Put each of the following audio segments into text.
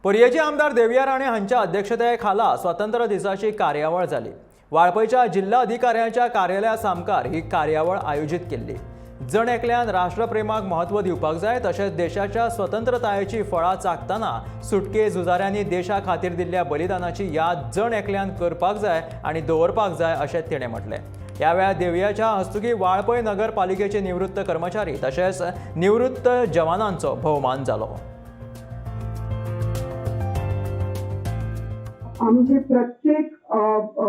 पर्येचे आमदार देविया राणे हांच्या अध्यक्षताये खाला स्वातंत्र्य दिसाची कार्यावळ जाली. वाळपयच्या जिल्हा अधिकाऱ्यांच्या कार्यालया सामकार ही कार्यावळ आयोजीत केल्ली. जण एकल्यान राष्ट्रप्रेमाक म्हत्व दिवपाक जाय, तशेंच देशाच्या स्वतंत्रतायेची फळां चाखतना सुटके झुजाऱ्यांनी देशा खातीर दिल्ल्या बलिदानाची याद जण एकल्यान करपाक जाय आनी दवरपाक जाय, अशें तिणें म्हटलें. ह्या वेळार देवियाच्या हस्तुकी वाळपय नगरपालिकेचे निवृत्त कर्मचारी तशेंच निवृत्त जवानांचो भोवमान जालो. आमचे प्रत्येक अ, अ,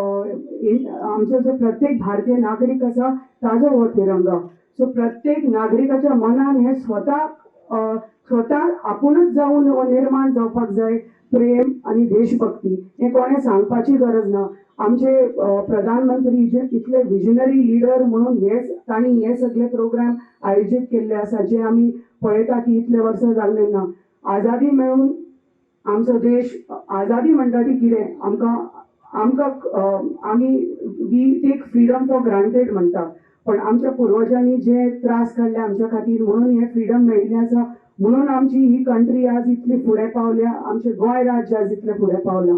आमचो जो प्रत्येक भारतीय नागरीक आसा, ताजो हो तिरंगा. सो प्रत्येक नागरिकाच्या मनान हे स्वता आपुणूच जावन हो निर्माण जावपाक जाय. प्रेम आनी देशभक्ती हें कोणें सांगपाची गरज ना. आमचे प्रधानमंत्री जे इतले विजनरी लिडर म्हणून हे तांणी हे सगळे प्रोग्राम आयोजीत केल्ले आसा, जे आमी पळयता की इतले वर्सां जाल्ले ना आझादी मेळून. आमचो देश आझादी म्हणटा ती कितें, आमकां आमकां आमी we take freedom for granted म्हणटा, पण आमच्या पुर्वजांनी जे त्रास काडले आमच्या खातीर म्हणून हें फ्रिडम मेळिल्लें आसा. म्हणून आमची ही कंट्री आज इतली फुडें पावल्या, आमचें गोंय राज्य आज इतलें फुडें पावलां.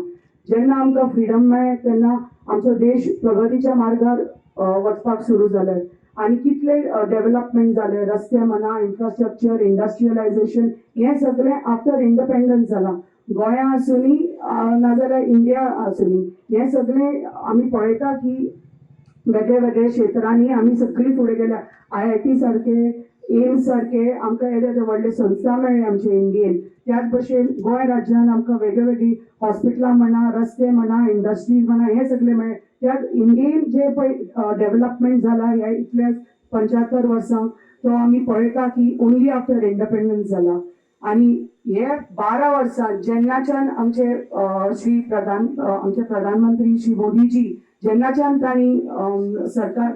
जेन्ना आमकां फ्रिडम मेळ्ळें, तेन्ना आमचो देश प्रगतीच्या मार्गार वचपाक सुरू जालें आनी कितले डेव्हलपमेंट जाले, रस्ते म्हणा, इन्फ्रास्ट्रक्चर, इंडस्ट्रियलायझेशन, हें सगळें आफ्टर इंडिपेंडन्स जालां. गोंया आसुनी नाजाल्यार इंडिया आसुनी, हें सगळें आमी पळयता की वेगळे वेगळे क्षेत्रांनी आमी सगळीं फुडें गेल्या. आयआयटी सारके, एम्स सारके आमकां येदे येदे व्हडले संस्था मेळ्ळे आमचे इंडियेन. त्याच भशेन गोंय राज्यान आमकां वेगळी वेगळी हॉस्पिटलां म्हणा, रस्ते म्हणा, इंडस्ट्रीज म्हणा, हे सगळे मेळ्ळे. त्याच इंडियेन जे पळय डेव्हलपमेंट जाला ह्या इतल्या 75 वर्सांक, तो आमी पळयता की ओन्ली आफ्टर इंडिपेंडन्स जाला. आणि हे 12 वर्सां जेन्नाच्यान आमचे श्री प्रधान आमचे प्रधानमंत्री श्री मोदीजी जेन्नाच्यान तांणी सरकार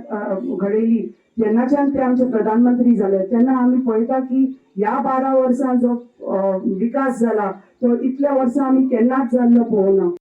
घडयली, जेन्नाच्यान ते आमचे प्रधानमंत्री जाले, तेन्ना आमी पळयता की ह्या 12 वर्सां जो विकास जाला, तो इतल्या वर्सां आमी केन्नाच जाल्लो पळोवना.